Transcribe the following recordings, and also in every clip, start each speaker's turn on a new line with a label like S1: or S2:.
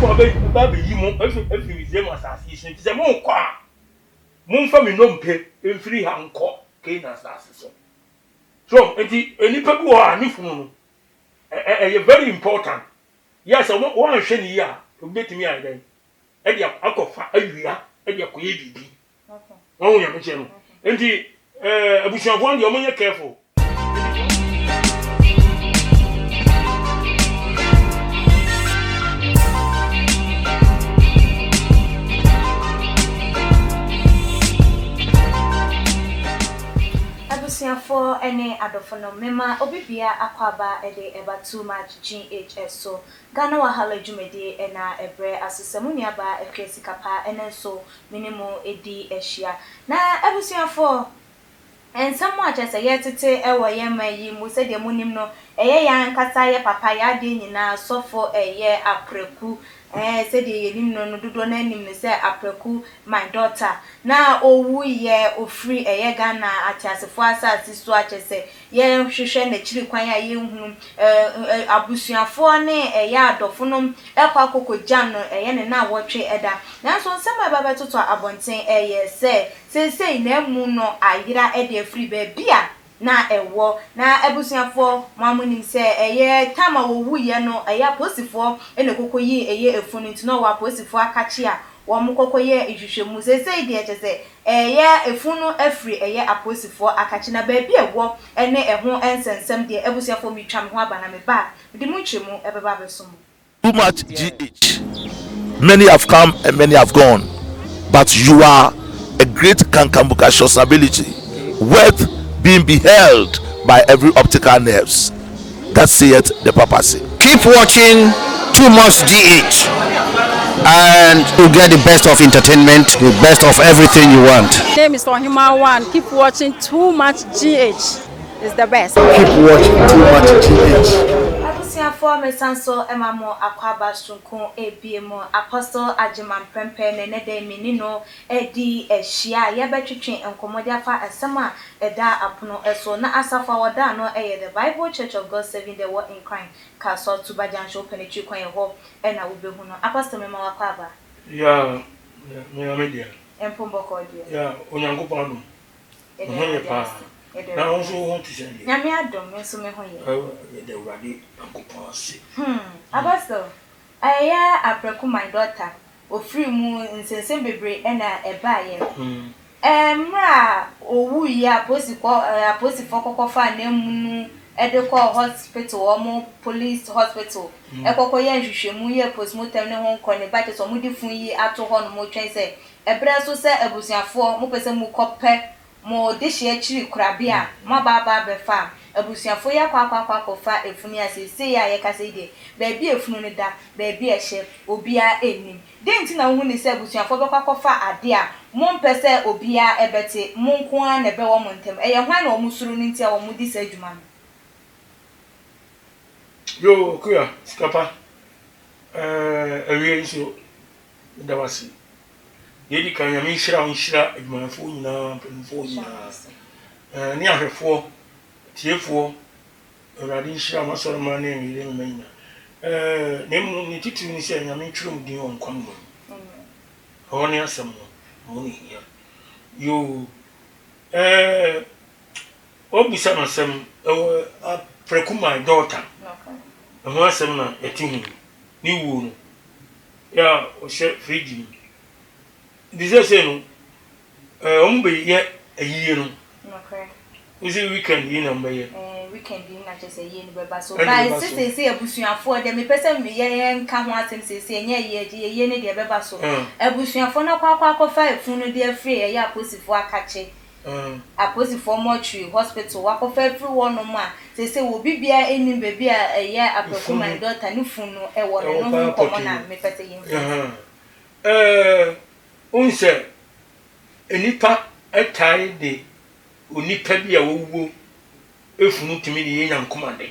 S1: Nyankopɔn bɛba abɛyi mo afiri Misraim asase yi so, nti sɛ morekɔ a, momfa me nnompe mfiri ha nkɔ Kanaan asase so. So nti nnipa bi wɔ hɔ a ne funu no ɛyɛ very important. Yɛ sɛ wɔanhwɛ no yie a, obi bɛtumi ayɛ dɛn? Ɛde akɔfa awia ɛde akɔyɛ biribi. Wɔn ho nyame kyerɛ no. Nti abusuafoɔ no deɛ wɔnyɛ careful.
S2: Abusuafoɔ ne adɔfonom, mema obi bia akwaaba de ɛba Too Much GH so. Ghana Wahala dwumadie na ɛbrɛ aso sɛ mo nuabaa Akua Sikapa ɛnɛ nso me ne mo di ahyia. Na abusuafoɔ, nsɛm a kyerɛ sɛ yɛtete wɔ yɛn man yi mu, sɛdeɛ monim no, ɛyɛ yɛn ankasa yɛ papa, yɛn adeɛ nyinaa, sɔfo ɛyɛ Apraku, ɛɛ sɛdeɛ yɛnim no no, dodoɔ no ara nim no sɛ Apraku my daughter, na ɔwuiɛ, ɔfiri ɛyɛ Ghana ateasefoɔ asase so a kyerɛ sɛ yɛhwehwɛ n'akyiri kwan a yɛnhunu, ɛɛ abusuafoɔ ne ɛyɛ adɔfonom kɔ akɔkɔgya no, ɛyɛ ne nnawɔtwe da. Nanso nsɛm a ɛba bɛtotɔ abɔnten yɛ sɛ, seesei n'amu no ayera de afiri baabi a na ɛwɔ. Na abusuafoɔ, mo ara monim sɛ ɛyɛ time a wɔwuiɛ no, ɛyɛ apolisifoɔ na ɛkɔkɔyii ɛyɛ efunu no, nti na ɔwɔ apolisifoɔ akakye a wɔkɔkɔyɛɛ nhwehwɛmu. Seesei deɛ kyerɛ sɛ ɛyɛ efunu no afiri ɛyɛ apolisifoɔ akakye, na baabi a ɛwɔ ne ɛho nsɛnsɛm deɛ, abusuafoɔ metwa me ho aba na meba a, mede mo nkyerɛmu bɛba abɛso mo.
S3: Too much GH many have come and many have gone but you are a great kankambukacious ability worth being beheld by every optical nerves that saith the papacy.
S4: Keep watching Too Much GH and you get the best of entertainment, the best of everything you want.
S5: Name is Ohima One. Keep watching Too Much GH. It's the best.
S6: Keep watching Too Much GH.
S2: Abusuafoɔ mesan so ma mo akwaaba soronko abie mu Apostle Agyeman Prempeh na ɛnɛ da yi me ne no redi ahyia a yɛbɛtwetwe nkɔmmɔ de afa asɛm a ɛda apono so. Na asafo a wɔda ano yɛ The Bible Church of God Serving the wɔ Nkran, Kasoa, Tuba Junction, wopɛ no akyiri kwan ɛhɔ na wobɛhu no. Apostle mema wo akwaaba.
S1: Yeah, me ara me dea.
S2: Mpom bɔkɔɔ deɛ.
S1: Yeah, Onyankopɔn adom.
S2: Yɛda
S1: Me ho yɛ
S2: Awurade
S1: paa.
S2: ase. Yɛda
S1: Na wo
S2: Awurade
S1: nso
S2: ase.
S1: wo ho te sɛn deɛ?
S2: Nyame adom, me nso me ho yɛ.
S1: Yɛda Awurade Nyankopɔn ase.
S2: Hmm, Apostle, ɛyɛ aprɛko my daughter, ɔfiri mu, nsɛnsɛm bebree na ɛbaeɛ. Mmerɛ a ɔwuiɛ a apolisi kɔ, apolisifoɔ kɔkɔfaa n'amunu de kɔɔ hospital, wɔn police hospital, kɔkɔyɛɛ nhwehwɛmu, yɛɛ postmortem ne ho nkɔ ne ba, kyerɛ sɛ wɔde funu yi ato hɔnom retwɛn sɛ Ɛberɛ so sɛ abusuafoɔ mopɛ sɛ mokɔpɛ mo dehyeɛ akyiri korabea a, moaba aba abɛfa a, abusuafoɔ yi akɔ akɔ akɔ akɔfa efunu yi a seesei a yɛkasa yi deɛ, baabi a efunu no da, baabi a ɛhyɛ, obiara nnim. Dɛn nti na wohu no sɛ abusuafoɔ bɛkɔ akɔfa adeɛ a mompɛ sɛ obiara bɛte, mo nko ara na ɛbɛwɔ mo ntam? Ɛyɛ hwan na wɔsuro no nti a wɔdi saa dwuma no?
S1: Yoo Okuya, sika pa. Ɛɛ awiei nso meda wo ase. Deɛ edi kan, Nyame nhyira wo, nhyira adwumayɛfoɔ nyinaa, mpanimfoɔ nyinaa, ɛɛ ne ahwɛfoɔ, atiefoɔ. Awurade nhyira mo asɔremma ne yere ne mma nyinaa. Ɛɛ na mmom ne titiriw ne sɛ Nyame ntwerɛ mo din wɔ nkwa nwoma mu. Ɛhɔ ne asɛm no, ɛhɔ na ehia. Yoo, ɛɛ wabisa me asɛm, ɛwɔ Apraku my daughter, ɛho asɛm na yɛte ho yi, ne wuo no. Yɛ a ɔhyɛ fridge mu. Nti seesei no, eh, wɔn bɛyɛ ayie no.
S2: Nokorɛ.
S1: Wosi weekend yi na wɔn bɛyɛ.
S2: Eh, weekend yi na kyerɛ sɛ ayie no bɛba so.
S1: Ɛna
S2: By
S1: ɛbɛba
S2: sɛ
S1: so.
S2: seesei abusuafoɔ deɛ mepɛ sɛ yɛ yɛnka ho asɛm seesei ɛnyɛ ayie agye ayie no deɛ ɛbɛba so. Abusuafoɔ no akɔ akɔ akɔfa efunu no de afiri ɛyɛ apolisifoɔ akakye. Apolisifoɔ mortuary hospital wakɔfa afiri hɔ nom a seesei obi biara nnim baabi a ɛyɛ Apraku my daughter ne funu no wɔ no ɛno ho nkɔmmɔ na mepɛ sɛ yɛmfa.
S1: Ɛɛ wohu sɛ nnipa taa de onipa bi a wawuo funu tumi de yɛ nyankomade.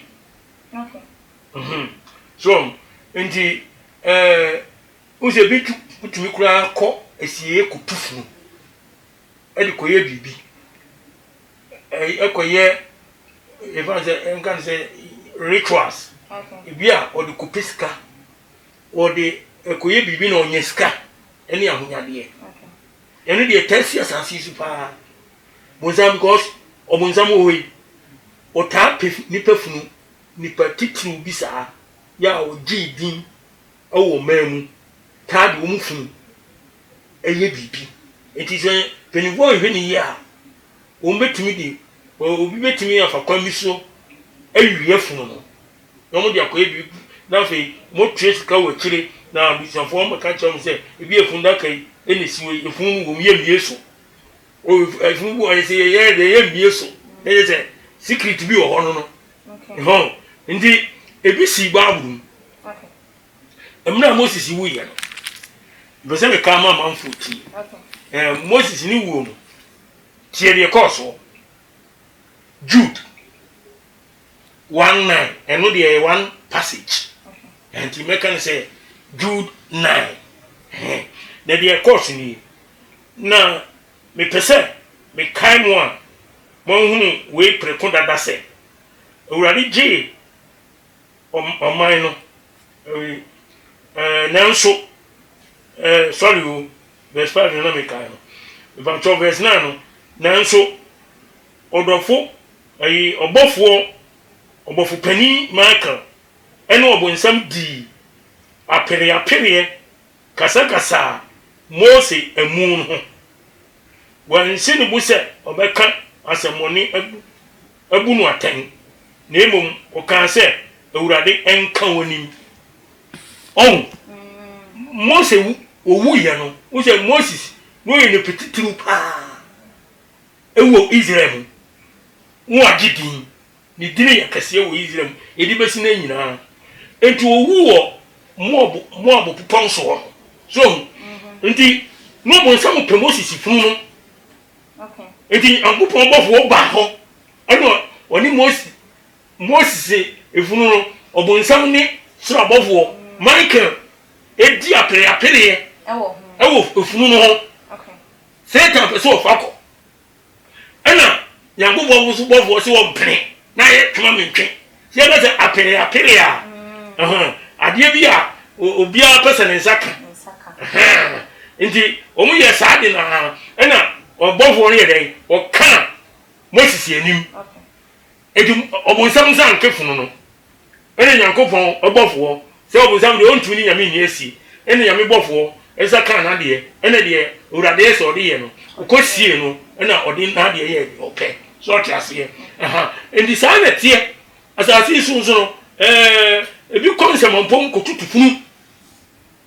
S1: So nti ɛɛ wohu sɛ ebi tumi koraa kɔ asieeɛ kɔtu funu. de kɔyɛ biribi, ɛkɔyɛ yɛfa no sɛ yɛnka no sɛ rituals, ebi a wɔde kɔpɛ sika, wɔde Ɛkɔyɛ biribi na ɔnya sika ne ahonyadeɛ. Ɛno deɛ ɛtaa si asase yi so paa. Bonsam because ɔbonsam wɔ hɔ yi, ɔtaa pɛ nipa funu, nipa titiriw bi saa yɛ a ɔgyee din wɔ ɔman mu taa de wɔn funu yɛ biribi. Nti sɛ mpanimfoɔ anhwɛ no yie a, wɔbɛtumi de, obi bɛtumi afa kwan bi so awia funu no na wɔde akɔyɛ biribi na afei wɔatua sika wɔ akyire na abusuafoɔ wɔbɛka kyerɛ wɔn sɛ ebi efunu daka yi na esi hɔ yi, efunu no wɔ mu yɛmmie so. Efunu bi wɔ hɔ sɛ yɛyɛ deɛ yɛmmie so na yɛ sɛ secret bi wɔ hɔ no no. Hɔn nti ebi si Bible mu. Mmerɛ a Moses wuiɛ no, mepɛ sɛ meka ma amanfoɔ tie. Ɛɛ Moses ne wuo no, tie deɛ ɛkɔɔ soɔ. Jude 1:9, ɛno deɛ ɛyɛ one passage. Nti mɛka no sɛ Jude 9. Na deɛ ɛkɔɔ so nie. Na mepɛ sɛ mekae mo a moahunu wei preko dada sɛ, Awurade gyee ɔman no, nanso, sorry o, verse 5 no na mekae no, mepakyɛw verse 9 no, nanso ɔdɔfo, ayi, ɔbɔfoɔ, ɔbɔfo panin Michael ne ɔbonsam dii apereapereɛ kasakasaa Mose amu no ho. Wansi ne bo sɛ ɔbɛka asɛmmɔne agu abu no atɛn, na mmom ɔkaa sɛ, Awurade nka w'anim. Ɔho, Mose wu, owuiɛ no, wohu sɛ Moses, na ɔyɛ nipa titiriw paa wɔ Israel mu. Na wagye din. Ne din yɛ kɛseɛ wɔ Israel mu, ɛde bɛsi nnɛ nyinaa. Enti ɔwuu wɔ Moab, Moab bepɔ so hɔ no. So ɔho? Enti, na ɔbonsam pɛ Moses funu no. Enti Nyankopɔn bɔfoɔ baa hɔ, ɛna ɔne Mose, Moses efunu no, ɔbonsam ne soro abɔfoɔ, Michael, edi apereapereɛ ɛwɔ efunu no ho. Satan pɛ sɛ ɔfa kɔ. Ɛna Nyankopɔn nso bɔfoɔ sɛ ɔmpene na ayɛ twema mentwe. Sɛ yɛbɛ sɛ apereapere a, ɛhɛn, adeɛ bi a obiara pɛ sɛ ne nsa ka. Ɛhɛn, nti wɔn yɛ saa de na ɛna ɔbɔfoɔ no yɛ dɛn? Ɔkaa Moses anim. Enti ɔbonsam nsa anka funu no. Ɛna Nyankopɔn bɔfoɔ, sɛ ɔbonsam deɛ ɔntumi ne Nyame nni asie, ɛna Nyame bɔfoɔ nsa kaa n'adeɛ, ɛna deɛ Awurade yɛ sɛ ɔde yɛ no, ɔkɔ siee no, ɛna ɔde n'adeɛ yɛɛ deɛ ɔpɛ. So ɔte aseɛ? Aha. Enti saa na ɛteɛ. Asase yi so nso no, ɛɛ, ebi kɔ nsɛmampɔm kɔtutu funu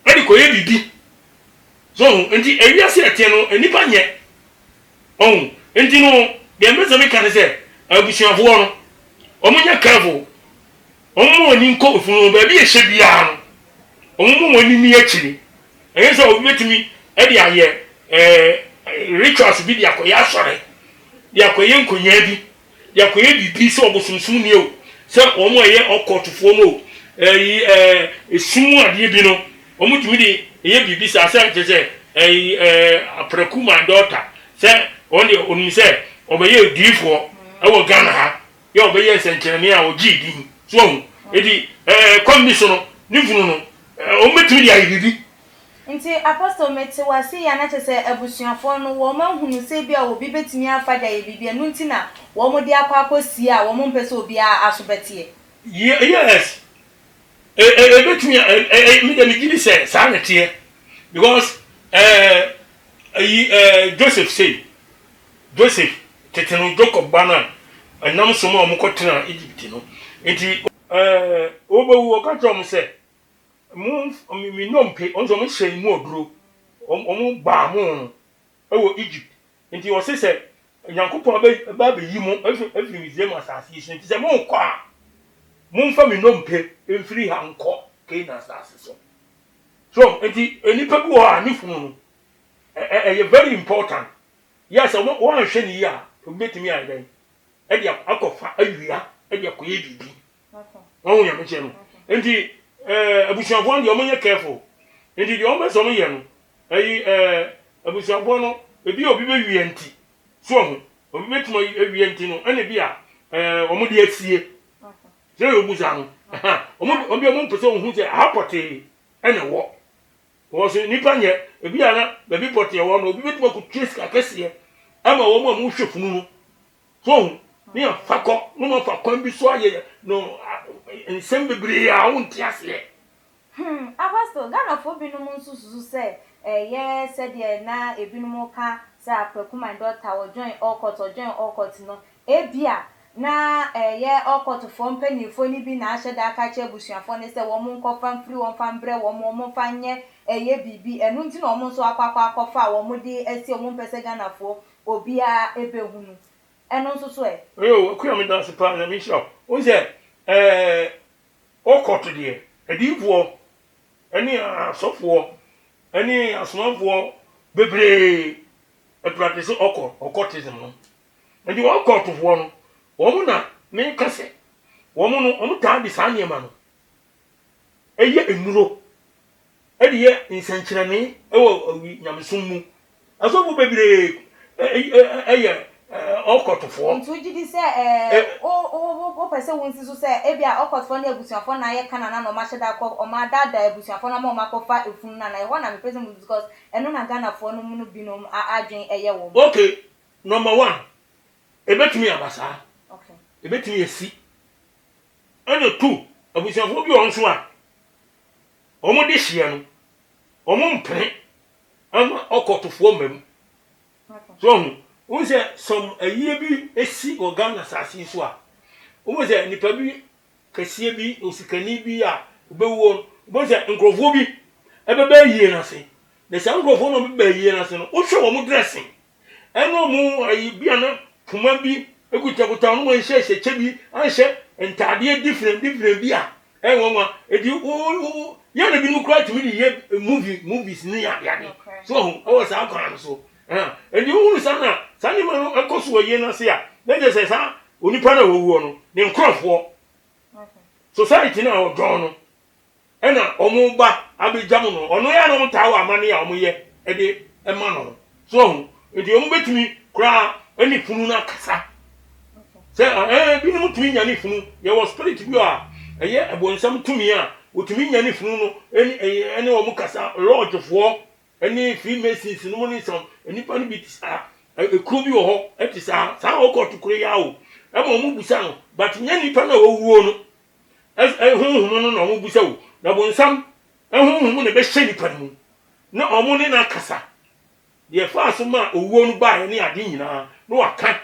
S1: ɛde kɔyɛ biribi. So ɔho? Enti ewiase a ɛteɛ no, nnipa nyɛ. Ɔho? Enti no, deɛ mepɛ sɛ meka ne sɛ, abusuafoɔ no, wɔn nyɛ careful. Wɔn mma wɔn ani nkɔ efunu no baabi a ɛhyɛ biara no, wɔn mma wɔn ani nni akyire. Ɛnyɛ sɛ obi bɛtumi de ayɛ ɛɛ rituals bi de akɔyɛ asɔre, de akɔyɛ nkonyaa bi. Yɛakɔyɛ biribi sɛ ɔbosomsomni o, sɛ wɔn a ɛyɛ ɔkɔɔtofoɔ no o, ɛyi ɛɛ esum mu adeɛ bi no, wɔtumi de yɛ biribi saa sɛ kyerɛ sɛ ɛyi ɛɛ apraku my daughter sɛ wɔn deɛ onim sɛ ɔbɛyɛ odiifoɔ ɛwɔ Ghana ha yɛ ɔbɛyɛ nsɛnkyerɛnne a ɔgyee din so ɔho eti ɛɛ kwan bi so no ne funu no ɛɛ wɔn bɛtumi de ayɛ biribi.
S2: Nti Apostle mete wo ase yi a na kyerɛ sɛ abusuafoɔ no wɔn ahunu sɛ ebia obi bɛtumi afa de ayɛ biribi ɛno nti na wɔn de akɔ akɔ sie a wɔn mpɛ sɛ obiara aso bɛteɛ.
S1: Yes ɛbɛtumi a me deɛ megye di sɛ saa na ɛteɛ because ɛɛ ayi Joseph sei Joseph tete no Jacob ba no a ɛnam so ma wɔn kɔ tena Egypt no nti ɛɛ wɔbɛwu ɔka kyerɛ wɔn sɛ Mo me nnompe, wɔn nso wɔn hyɛn mu aduro, wɔn wɔn baa mo no wɔ Egypt. Nti wɔse sɛ Nyankopɔn bɛ ba abɛyi mo afiri afiri Misraim asase yi so, nti sɛ morekɔ a, momfa me nnompe mfiri ha nkɔ Canaan asase so. So nti nnipa bi wɔ hɔ a ne funu no ɛ ɛ ɛyɛ very important. Yɛ sɛ wɔn wɔanhwɛ no yie a, obi bɛtumi ayɛ dɛn ɛde akɔfa awia ɛde akɔyɛ biribi. Wahu nea mekyerɛ no? Nti eh, abusuafoɔ no deɛ wɔnyɛ careful. Nti deɛ wɔpɛ sɛ wɔyɛ no, ɛyi eh, abusuafoɔ no, ebi a obi bɛwia nti, so ahu, obi bɛtumi awia nti no, ɛna ebi a eh, wɔn de asie. Sɛ yɛ obu saa no, wɔn bi a wɔn mpɛ sɛ wɔn hu sɛ aha pɔtee ɛna ɛwɔ. Because nnipa nyɛ, ebi a na baabi pɔtee wɔ no, obi bɛtumi akɔtua sika kɛseɛ ama wɔn a wɔhwɛ funu no. So ohu, ne yɛfa kɔ, na wɔafa kwan bi so ayɛ no nsɛm bebree a wonte aseɛ.
S2: Hmm, Apostle, Ghanafoɔ binom nso susu sɛ ɛyɛ sɛdeɛ na ebinom reka sɛ Apraku my daughter ɔjoin Orkot, ɔjoin Orkot no, ebia na ɛyɛ Orkotfoɔ mpanimfoɔ no bi na ahyɛ da aka akyerɛ abusuafoɔ no sɛ wɔn nkɔfa mfiri hɔ mfa mbrɛ wɔn, wɔn mfa nyɛ ɛyɛ biribi, ɛno nti na wɔn nso akɔ akɔ akɔfa a wɔn de asi wɔn mpɛ sɛ Ghanafoɔ obiara bɛhunu. Ɛno nso so ɛ?
S1: Yoo Akua meda ase paa Nyame nhyira wo. Wohu sɛ ɛɛ Ocult deɛ adiyifoɔ ne asɔfoɔ ne asomafoɔ bebree practice occult occultism no. Nti occultfoɔ no wɔn na meka sɛ wɔn no wɔn taa de saa nneɛma no yɛ nnuro de yɛ nsɛnkyerɛnne wɔ nyamesom mu. Asɔfo bebree yɛ ɔkɔtofoɔ.
S2: Nti wogye di sɛ wopɛ sɛ wonsi so sɛ ebia ɔkɔtofoɔ ne abusuafoɔ na ayɛ Canaan na wɔahyɛ da akɔ wɔadaadaa abusuafoɔ no ama wɔakɔfa efunu no anaa? Ɛhɔ na mepɛ sɛ muhu because ɛno na Ghanafoɔ no mu binom adwene yɛ wɔn.
S1: Okay, number one, ebetumi aba saa. Ebetumi asi. Ɛna two, abusuafoɔ bi wɔ hɔ nso a, wɔn dehyeɛ no, wɔn mpene ama ɔkɔtofoɔ mma mu. So ɔho, wohu sɛ some ayie bi si wɔ Ghana asase yi so a, wohu sɛ nipa bi kɛseɛ bi, osikani bi a ɔbɛwuo no, wobɛhu sɛ nkurɔfoɔ bi ɛbɛba ayie no ase. Na saa nkurɔfoɔ no a wɔbɛba ayie no ase no, wohwɛ wɔn dressing, Ɛna ɔmo ayi bi a na poma bi ekutakuta ɔmo anhyɛ hyɛ kyɛ bi anhyɛ ntaadeɛ different different bi a ɛyɛ nwanwa eti wo wo yɛ na binom koraa tumi de yɛ movie movies ne ade ade so ɔho ɛwɔ saa kwan no so ɛn eti wohunu saa na saa nneɛma no ɛkɔ so wɔ yie no ase a na kyerɛ sɛ saa onipa no a wɔwuo no ne nkorɔfoɔ society no a ɔdɔn no Ɛna wɔn ba abɛgyam no, ɔno yɛ a na wɔn taa wɔ amanneɛ a wɔn yɛ de ma no. So wahu? Nti wɔn bɛtumi koraa ne funu no akasa. Sɛ ɛɛ binom tumi nya ne funu, yɛwɔ spirit bi a ɛyɛ ɛbɔnsam tumi a wɔtumi nya ne funu no ɛne ɛne wɔn kasa, lodgefoɔ ɛne freemasons no mu ne some nnipa no bi te saa. Ekuro bi wɔ hɔ ɛte saa, saa ɔkɔɔto koro yi ara o, ɛma wɔn busa no, but nyɛ nipa no a wawuo no. Honhom no na wɔbisa o, na bonsam honhom na ɛbɛhyɛ nipa no mu na wɔn ne no akasa. Deɛ ɛfaa so maa owuo no baeɛ ne ade nyinaa na waka.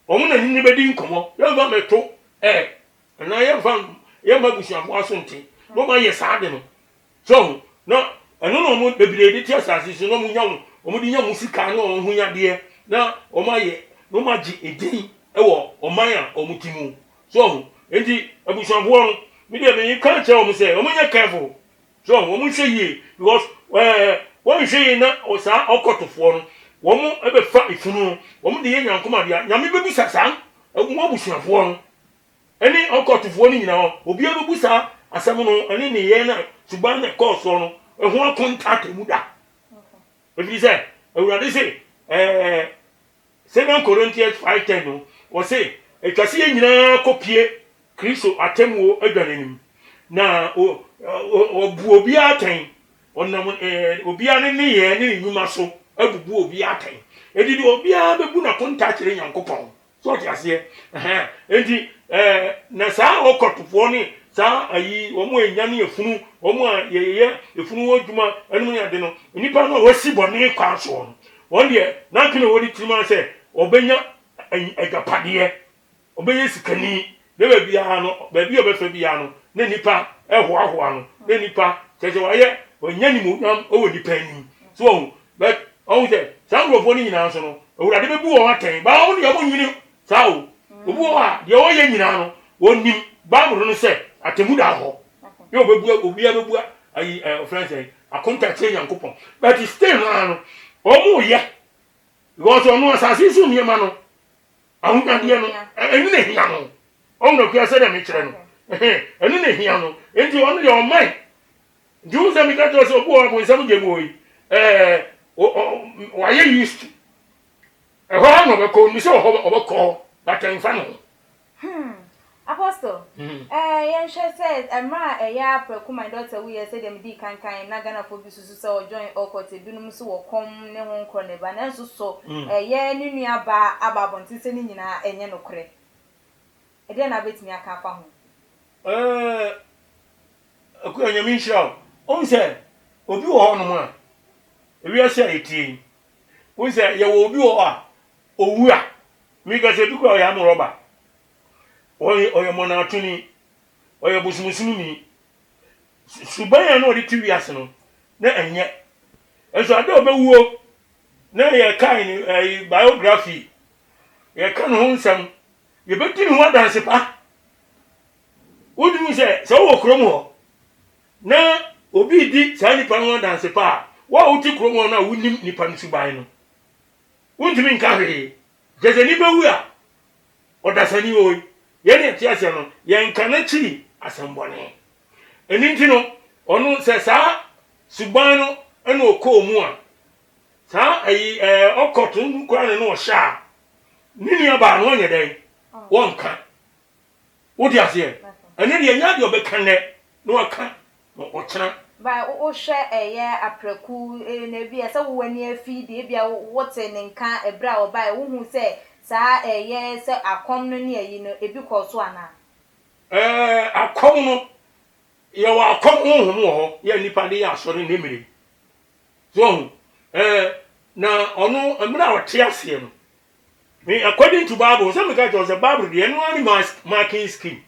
S1: Wɔn na ne no bɛdi nkɔmmɔ. Yɛmfa mmɛto ɛ anaa yɛmfa yɛmma abusuafoɔ aso nte na wɔayɛ saa ade no. So ho? Na ɛno na wɔn bebree de te asase so na wɔn nya wɔn wɔn de nya wɔn sika ne wɔn ahonyadeɛ na wɔn ayɛ na wɔn agye edin wɔ ɔman a wɔn te mu. So ho? Enti abusuafoɔ no, me deɛ me ka kyerɛ wɔn sɛ wɔn nyɛ careful. So ho? Wɔn nhwɛ yie because ɛɛ wɔn nhwɛ yie na saa ɔkɔtofoɔ no wɔn bɛfa efunu no wɔn de yɛ nyankomadeɛ. Nyame bɛbisa saa wɔn abusuafoɔ no. ne ɔkɔtofoɔ no nyinaa, obiara bɛbu saa asɛm no ne nneyɛɛ no a suban no ɛkɔɔ soɔ no ho akonta atemmu da. Ɛfiri sɛ, Awurade se, ɛɛ, 2 Corinthians 5:10 no, ɔse, ɛtwa sɛ yɛn nyinaa kɔpie Kristo atemmuo adwa no anim, na ɔbu obiara atɛn, ɔnam ɛɛ, obiara ne nneyɛɛ ne ne nnwuma so abubu obiara atɛn. Enti deɛ obiara bɛbu n'akonta akyerɛ Nyankopɔn. So ɔte aseɛ? Ɛhɛn. Enti, ɛɛ, na saa ɔkɔtofoɔ ne saa ayi, wɔn a ɛnyane efunu, wɔn a yɛyɛ efunu ho adwuma ɛnom ne ade no, nnipa no a wɔasi bɔne kwan soɔ no, wɔn deɛ, n'adwene a ɛwɔ ne tirim ara sɛ ɔbɛnya agyapadeɛ, ɔbɛyɛ sikani, na baabiara no, baabi a ɔbɛfa biara no, na nnipa ɛhoahoa no, na nnipa, kyerɛ sɛ wayɛ, wanya animuonyam wɔ nnipa anim. So wɔn, but ɔhu sɛ saa nkurɔfoɔ no nyinaa nso no, Awurade bɛbu wɔn atɛn. Baa wɔn deɛ wɔn nwene saa o. Obi wɔ hɔ a, deɛ ɔyɛ nyinaa no, wɔnim Bible no sɛ atɛmu da hɔ. Yɛ ɔbɛbua, obiara bɛbua ayi ɛ ɔfrɛ sɛ akonta kyerɛ Nyankopɔn. But still no ara no, wɔn yɛ because ɔno asase so nneɛma no, ahonyadeɛ no, ɛno na ehia no. Ɔno na kua sɛdeɛ mekyerɛ no, ɛno na ehia no. Nti ɔno deɛ ɔman Nti wohu sɛ meka kyerɛ sɛ obi wɔ abonsam gya mu hɔ yi, ɛɛ, wayɛ used to. Ɛhɔ ara na ɔbɛkɔ, onim sɛ ɔhɔ ɔbɛkɔ hɔ, but ɛmfa ne ho.
S2: Hmm. Apostle, eh, yɛnhwɛ sɛ mmerɛ a ɛyɛ ara prɛko my daughter wuiɛ sɛdeɛ medii kan kaeɛ na Ghanafoɔ bi susu sɛ ɔjoin occult ebinom nso wɔ kɔm ne ho nkorɔ ne ba nanso so ɛyɛ ne nua baa aba abɔnten sɛ ne nyinaa ɛnyɛ nokorɛ? Ɛdeɛn na wobɛtumi aka afa ho?
S1: Eh, Akua Nyame nhyira wo. Wohu sɛ obi wɔ hɔnom a, ewiase a yɛtie yi, wohu sɛ yɛwɔ obi wɔ hɔ a, owu a, meka sɛ ebi koraa ɔyɛ amorɔba, ɔyɛ ɔyɛ mɔnaatoni, ɔyɛ bosomsomni. Suban a na ɔde te wiase no, na ɛnyɛ. Nso ade a ɔbɛwuo, na yɛkae ne ɛyi biography, yɛka ne ho nsɛm, yɛbɛdi ne ho adanse pa. Wotumi sɛ sɛ wowɔ kurom hɔ na obi redi saa nipa no ho adanse pa a, wo a wote kurom hɔ no a wonim nipa no suban no, wontumi nka hwee. Kyerɛ sɛ nipa wu a, ɔdasani wɔ yi, yɛn ne ɛte aseɛ no, yɛnka n'akyiri asɛmbɔne. Ɛno nti no, ɔno sɛ saa suban no ɛna ɔkɔɔ mu a, saa ayi ɛɛ ɔkɔto no koraa na ɔhyɛ a, ne nuabaa no ɔnyɛ dɛn? Wɔnka. Wote aseɛ? Ɛno deɛ ɛnyɛ adeɛ ɔbɛka nnɛ na waka no ɔkyena.
S2: By wo hwɛ ɛyɛ aprɛko na ebia sɛ wo w'ani afi deɛ ebia wo te ne nka ɛberɛ a ɔbaeɛ wo hu sɛ saa ɛyɛ sɛ akɔm no ne ayi no ebi kɔɔ so anaa?
S1: Ɛɛ akɔm no yɛwɔ akɔm honhom wɔ hɔ yɛ nnipa de yɛ asɔre nnɛ mmerɛ yi so wahu ɛɛ na ɔno mmerɛ a ɔte aseɛ no Me according to bible sɛ meka kyerɛ sɛ bible deɛ ɛno ara ne marking scheme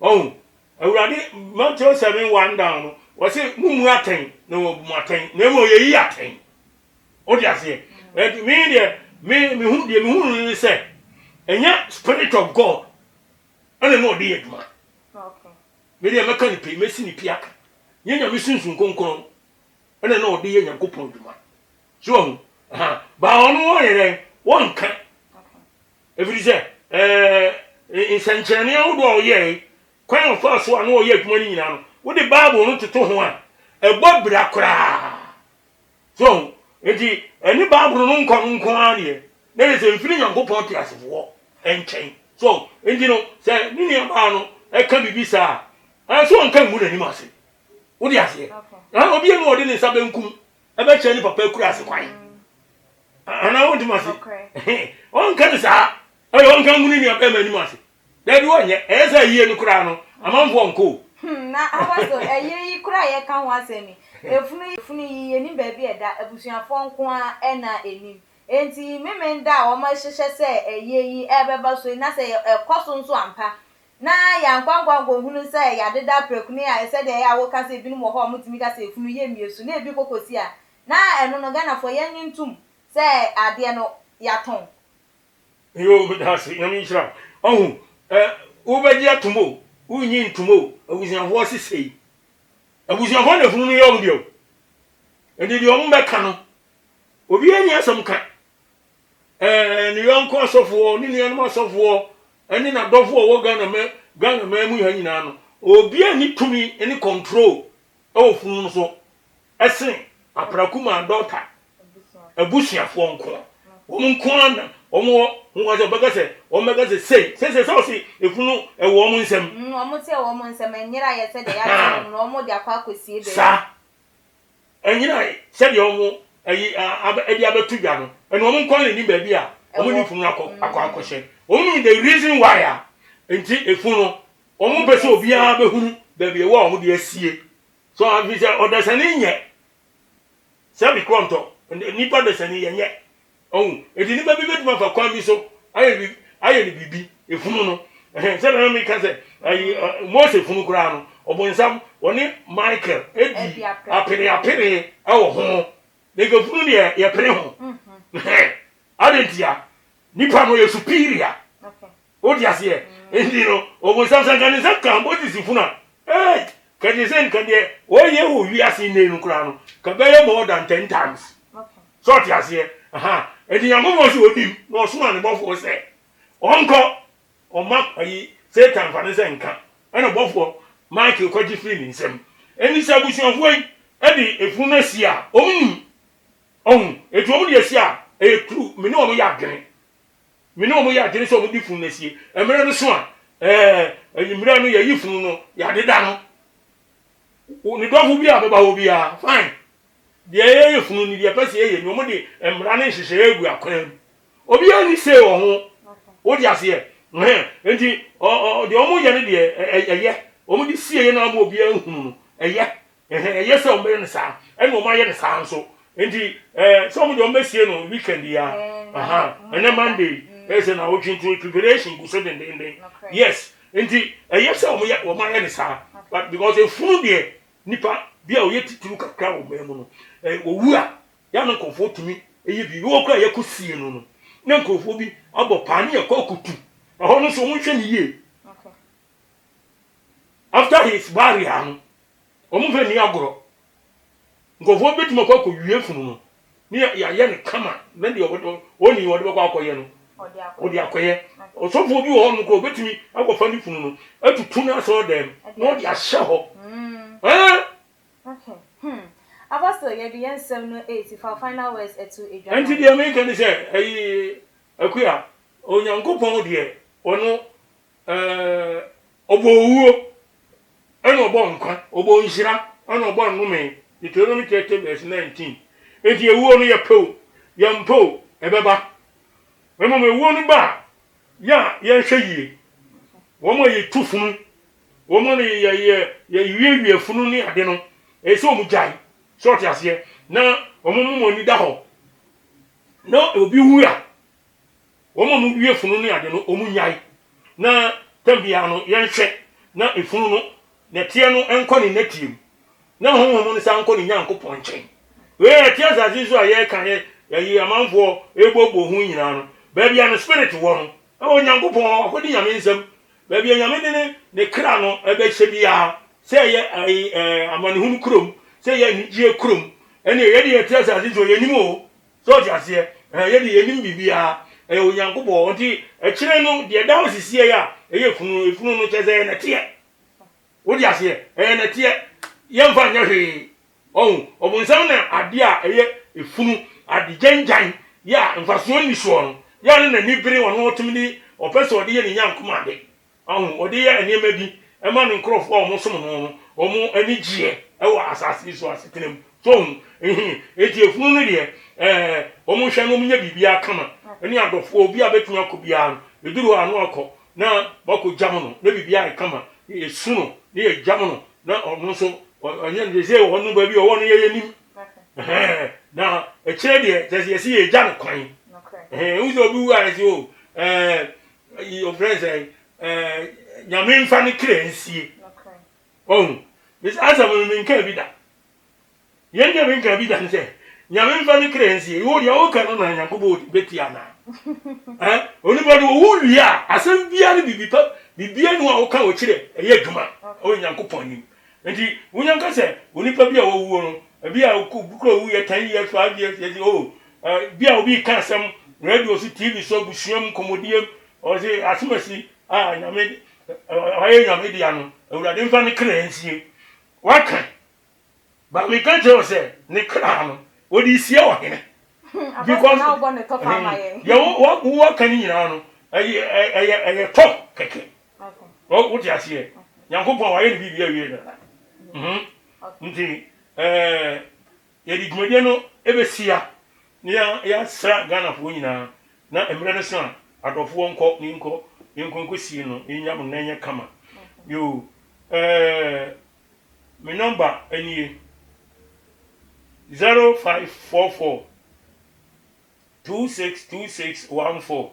S1: ɔho awurade Matthew 7 1 down no wɔse mummu atɛn na wɔbu mu atɛn na mmom yɛyi atɛn wode aseɛ ɛnti me deɛ me mehu deɛ mehu no ne sɛ ɛnyɛ spirit of God ɛna na ɔde yɛ adwuma me deɛ mɛka ne pi mɛsi ne pi aka nyɛ nyame sunsun kronkron ɛna na ɔde yɛ nyankopɔn adwuma So wahu? Aha. Ba ɔno wɔnyɛ dɛn? Wɔnka. Ɛfiri sɛ, ɛɛ, nsɛnkyerɛnne ahodoɔ a ɔyɛe, kwan a ɔfaa so a na ɔyɛ adwuma no nyinaa no, wode Bible no toto ho a, ɛbɔ bira koraa. So wahu? Enti, ɛne Bible no nkɔ no nko ara deɛ, na ɛyɛ sɛ mfiri Nyankopɔn teasefoɔ nkyɛn. So wahu? Enti no, sɛ ne nuabaa no ɛka biribi saa a, ɛsɛ ɔnka ngu n'anim ase. Wode aseɛ? Obi a na ɔde ne nsa benkum ɛbɛkyerɛ ne papa akura ase kwan anaa wontumi ase ɔnka no saa ɛyɛ ɔnka ngu ne nua bɛrima anim ase daabi wɔnyɛ ɛyɛ sɛ ayie no koraa no amanfoɔ nkɔ o
S2: Hmm, na abaso ɛyere yi koraa yɛka ho asɛm yi efunu yi efunu yi yɛnim baabi ɛda abusuafoɔ nko ara ɛna ɛnim enti memenda a wɔn ahyehyɛ sɛ ɛyie yi ɛbɛba so yi na sɛ ɛkɔ so nso ampa na yɛankɔ ankɔ ankɔhunu sɛ yɛadeda aprɛko ne a sɛdeɛ ɛyɛ a woka sɛ ebinom wɔ hɔ a wɔtumi ka sɛ efunu yɛ mmieso na ebi kɔkɔsi a, na ɛno no Ghanafoɔ yɛnnye ntom sɛ adeɛ no yɛatɔn.
S1: Yoo meda ase Nyame nhyira wo. Ɔhu ɛ wobɛgye atom o wonnye ntom o abusuafoɔ se sei. Abusuafoɔ na efunu no yɛ wɔn deɛ o. Enti deɛ wɔn bɛka no obiara nni asɛm ka. Ɛɛ ne yɔnko asɔfoɔ ne nuanom asɔfoɔ ɛne n'adɔfoɔ a wɔwɔ Ghana mɛ Ghana man mu ha nyinaa no obiara nni tumi ne control ɛwɔ funu no so ɛsene Apraku maa dɔkta abusuafoɔ nko wɔn nko ara na wɔn wɔ ho kwan sɛ wɔbɛka sɛ wɔn bɛka sɛ sei sɛ sɛ sɛ ɔse efunu ɛwɔ wɔn nsam.
S2: Wɔn te ɛwɔ wɔn nsam ɛnyera yɛ sɛ deɛ yɛakyerɛ wɔn no wɔn de akɔ akɔsie baabi.
S1: Saa. Ɛnyina sɛdeɛ wɔn ayi de abɛto dwa no, ɛna wɔn nko ara na ɛnim baabi a wɔn de funu no akɔ akɔ akɔhyɛ. Wɔn nim the reason why a nti efunu no wɔn mpɛ sɛ obiara bɛhunu baabi ɛwɔ a wɔn de asie. So afi sɛ ɔdasani nyɛ sɛbi korɔntɔ nipa dasani yɛnyɛ. Ɔhu? Enti nnipa bi bɛtumi afa kwan bi so ayɛ bi ayɛ no biribi, efunu no. Ɛhɛn, sɛdeɛ na meka sɛ, ayi, ɛ, Mose funu koraa no, ɔbonsam, ɔne Michael adi apereapere wɔ ho. Na nka funu deɛ, yɛpere ho. Ɛhɛn, adɛn ntia? Nipa no yɛ superior. Wote aseɛ? Enti no, ɔbonsam sɛ nka ne nsa ka Moses funu a, ei, ka gye sɛ nka deɛ ɔyɛ wɔ wiase nnɛ no koraa no, ka bɛyɛ more than ten times. Sɛ ɔte aseɛ? Aha. Enti Nyankopɔn sɛ ɔnim, na ɔsoma ne bɔfoɔ sɛ ɔnkɔ, ɔma ayi, Satan fa ne nsa nka, ɛna bɔfoɔ Michael kɔgye firi ne nsam. Enti sɛ abusuafoɔ yi de efunu no asi a, wɔn nim. Ɔhu? Enti wɔn de asi a, ɛyɛ true, me ne wɔn yɛ adwene. Me ne wɔn yɛ adwene sɛ wɔde funu no asie. Mmerɛ no so a, Ɛɛ, anwummerɛ no yɛyi funu no, yɛadeda no. Ne dɔfo bi a bɛba hɔ biara, fine. Deɛ yɛyɛ funu no, deɛ ɛpɛ sɛ yɛyɛ ni, wɔde mmara ne nhyehyɛeɛ agu akwan mu. Obiara nni say wɔ ho. Wote aseɛ? Ɛhɛn. Nti, ɔ, ɔ, deɛ wɔyɛ no deɛ, ɛyɛ. Wɔde sieeɛ no ama obiara nhunu no, ɛyɛ. Ɛhɛn, ɛyɛ sɛ wɔbɛyɛ no saa. Ɛna wɔayɛ no saa nso. Nti, ɛɛ, sɛ wɔn deɛ wɔbɛsie no weekend yi ara. Aha, ɛnɛ Monday yi. Ɛyɛ sɛ naawɔtwe nti preparation gu so dendenden. Yes. Nti, ɛyɛ sɛ wɔyɛ, wɔayɛ no saa. But because efunu deɛ, nipa bi a ɔyɛ titiriw kakra wɔ man mu no, ɛɛ, owu a, yɛ a na nkurɔfoɔ tumi yɛ biribi. Wɔ koraa a yɛkɔsie no no, na nkurɔfoɔ bi abɔ paa ne yɛkɔ akɔtu. Ɛhɔ no nso, wɔnhwɛ no yie. After his burial no, wɔmfa nni agorɔ. Nkurɔfoɔ bɛtumi akɔ akɔwie funu no ne yɛayɛ no kama na deɛ ɔni wɔde bɛkɔ akɔyɛ no wɔde akɔyɛ. Ɔsɔfoɔ bi wɔ hɔ nom koraa ɔbɛtumi akɔfa ne funu no atutu no asɔredan mu na ɔde ahyɛ hɔ. Ɛɛ.
S2: Okay. Hmm. Apostle, yɛde yɛn nsɛm no resi fa final words ɛto edwa.
S1: Ɛnti deɛ meka ne sɛ, ɛyi Akua, Onyankopɔn deɛ ɔno Ɛɛ, ɔbɔɔ owuo, ɛna ɔbɔɔ nkwa, ɔbɔɔ nhyira, ɛna ɔbɔɔ nnome. Deuteronomy 30 verse 19. Enti ewuo no yɛpɛ o, yɛmpɛ o, ɛbɛba. Mmom ewuo no ba a, yɛ a yɛnhwɛ yie. Wɔn a yɛtu funu, wɔn a yɛ yɛ yɛwiewie funu ne ade no, ɛyɛ sɛ wɔn gyae. Sɛ ɔte aseɛ na wɔn moma ani da hɔ. Na obi wu a, Wɔn a wɔwie funu ne ade no, wɔnnyae, na tam biara no, yɛnhwɛ na efunu no nɛteɛ no nkɔ ne nɛteɛ mu, na honhom no san nkɔ ne Nyankopɔn nkyɛn. Wei a ɛte asase yi so a yɛreka yɛ yɛyi amanfoɔ ɛrebɔbɔ ho nyinaa no, baabi a ne spirit wɔ no, ɛwɔ Nyankopɔn hɔ, akɔdi Nyame nsam. Baabi a Nyame de ne ne kra no ɛbɛhyɛ biara, sɛ ɛyɛ ayi ɛɛ amanehunu kurom, sɛ ɛyɛ anigyeɛ kurom, ɛnneɛ yɛde yɛte asase so yɛnim o. So ɔte aseɛ? Ɛhɛn, yɛ deɛ yɛnim biribiara. Ɛyɛ Onyankopɔn. Nti, ɛkyerɛ no, deɛ ɛda hɔ sisiɛ a, ɛyɛ funu no, efunu no kyerɛ sɛ ɛyɛ nɛteɛ. Wote aseɛ? Ɛyɛ nɛteɛ. Yɛmfa nyɛ hwee. Ɔho, ɔbonsam na adeɛ a ɛyɛ efunu, ade gyangyan, yɛ a mfasoɔ nni soɔ no, yɛ a na n'ani bere ɔno ɔtumi de, ɔpɛ sɛ ɔde yɛ ne Nyankopɔn ade. Wahu? Ɔde yɛ nneɛma bi ma ne nkurɔfoɔ a wɔsom no no, wɔn ani gyeɛ wɔ asase yi so asetena mu. So wohu? Ehe. Enti efunu no deɛ, ɛɛ, wɔhwɛ na wɔnyɛ biribiara kama. Ɛne adɔfoɔ, obi a bɛtumi akɔ biara no, ɛduru hɔ a na wakɔ, na wakɔgyam no, na biribiara ayɛ kama. Yɛsu no, na yɛgyam no, na ɔno nso, ɔnyɛ no sɛ ɔno baabi a ɔwɔ no yɛyɛ nim. Ɛhɛn. Na akyire deɛ, kyerɛ sɛ yɛsi yɛgya no kwan. Ɛhɛn. Wohu sɛ obi wu a, yɛsi o, ɛɛ, Ayi ɔfrɛ no sɛ ɛɛ nyame nfa ne kra nsie. Ɔhu bisa asɛm no menka bi da. Yɛn deɛ menka bi da ne sɛ nyame nfa ne kra nsie. Wo deɛ woka no na Nyankopɔn bɛtie anaa? Ɛ onipa no owu wie a asɛm biara ne biribi pa biribiara ni hɔ a woka wɔ kyerɛ ɛyɛ adwuma ɛwɔ Nyankopɔn anim. Nti wonya nka sɛ onipa bi a wawuo no ebi a obi kura owu yɛ 10 years 5 years yɛsi oh Bi a obi reka asɛm radio so, TV so, abusua mu, nkɔmmɔdie mu, ɔse asomasi a Nyame, ɔyɛ Nyame dea no, Awurade mfa ne kra nsie. Waka, ba meka kyerɛ wo sɛ, ne kra no, wɔde sie ɔhene.
S2: Because
S1: deɛ waka no nyinaa no, ɛyɛ ɛyɛ ɛyɛ tɔ kɛkɛ. Wote aseɛ? Nyankopɔn wayɛ ne biribi awie dada. Nti ɛɛ. Yɛde dwumadie no bɛsia na yɛasra Ghanafoɔ nyinaa na mmerɛ no so a adɔfoɔ nkɔ ne nkɔ yɛnkɔ nkɔsie no yɛnya mo na ɛnyɛ kama. Yoo ɛɛ me nɔmba nie 0544 262614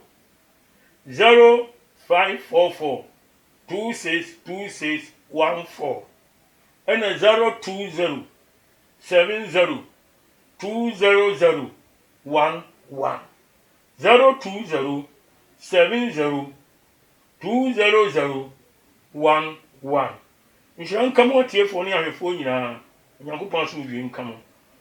S1: 0544 262614 ɛna 020 70 200 11 020 70 200 11 Nhyira nka mo atiefoɔ ne ahwɛfoɔ nyinaa. Onyankopɔn asomdwoeɛ nka mo.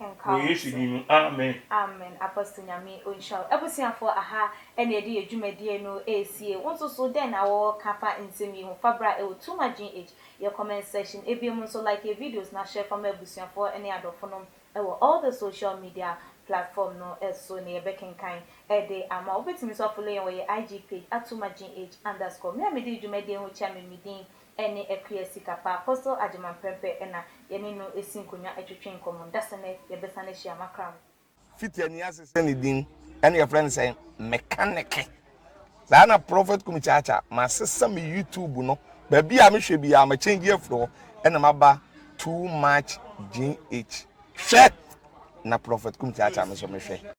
S2: Nka
S1: Wɔ
S2: wo
S1: Yesu
S2: so.
S1: din mu, amen.
S2: Amen Apostle Nyame onhyira wo. Abusuafoɔ aha na yɛde yɛ dwumadie no resie. Wo nso so dɛn na wo ka fa nsɛm yi ho? Fa bra ɛwɔ Too Much GH yɛ comment section. Ebiem nso like yɛ videos na share fa ma abusuafoɔ ne adɔfonom ɛwɔ all the social media platform no so na yɛbɛkenkan de ama wo. Wobɛtumi nso afollow yɛn wɔ yɛ IG page at Too Much GH underscore. Me a medi dwumadie ho kyia me me din ne Akua Sikapa. Apostle Agyeman Prempeh na yɛne no si nkonnwa twetwe nkɔmmɔ. Dasene yɛbɛsan ahyia makram.
S7: Fiti ani ase sɛ ne din ɛne yɛfrɛ no sɛn mekaneke saa na Prophet Kumi Kyaakya masesa me YouTube no baabi a mehwɛ biara ma change afiri hɔ ɛna maba Too Much GH hwɛ na Prophet Kumi Kyaakya me nso mehwɛ.